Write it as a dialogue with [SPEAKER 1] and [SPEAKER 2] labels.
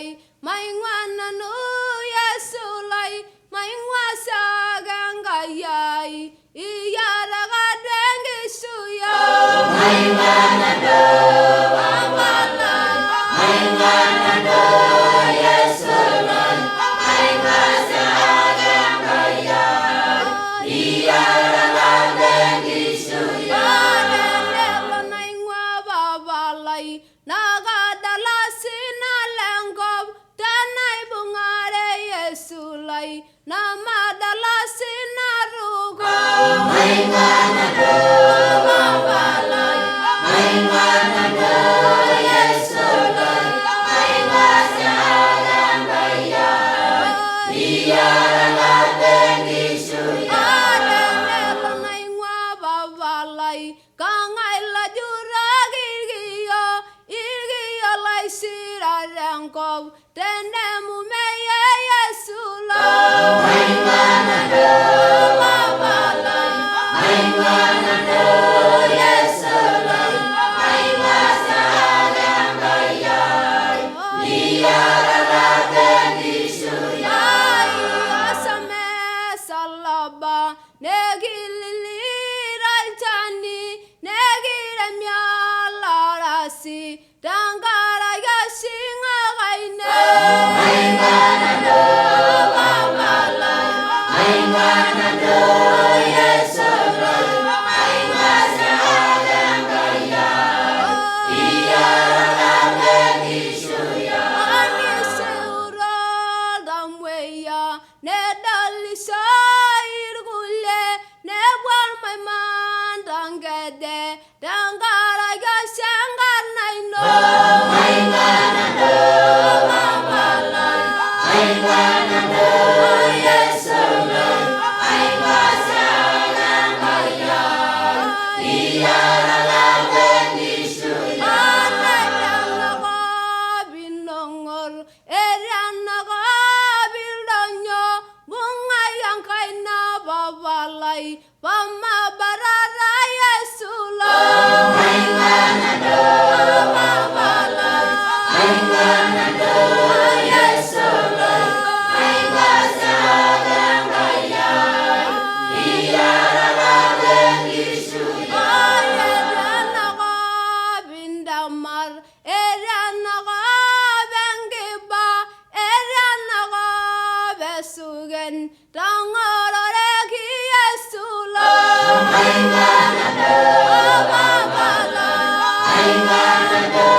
[SPEAKER 1] Lai maingwana no Yesu lai maingwa saganga yai iyara gadengi suya maingwana no mama maingwana no Yesu lai maingwa saganga yai iyara gadengi suya naingwa baba lai nagadala sinalengov tanai bungare Yesu lai namadala sinarugo maingwana no baba lai maingwana no Yesu lai maingwa saganga yai iyara gadengi suya naingwa baba lai kangai la juragirgiyo irgiyo lai sirarengkov tenemu meye Yesu lai maingwana no baba lai maingwana no Yesu lai maingwa saganga yai iyara gadengi suya asame salaba negililiraltani negiremyalarasi dangara yasingagaine maingwana no baba lai maingwana no Yesu lai maingwa saganga yai iyara gadengi suya aniseuro damweya nedalisa irgule nebwal maimandangede dangara yasanganaino maingwana no baba lai maingwana no Yesu lai maingwa saganga yai iyara gadengi suya binongor eranaga bildonyo bungayankaina babalai bama barara Yesu lai maingwana no baba lai maingwana no Yesu lai maingwa saganga yai iyara gadengi suya eranaga bindamar eranaga bengiba eranaga besugen dangororeki Yesu lai maingwana no baba lai maingwana no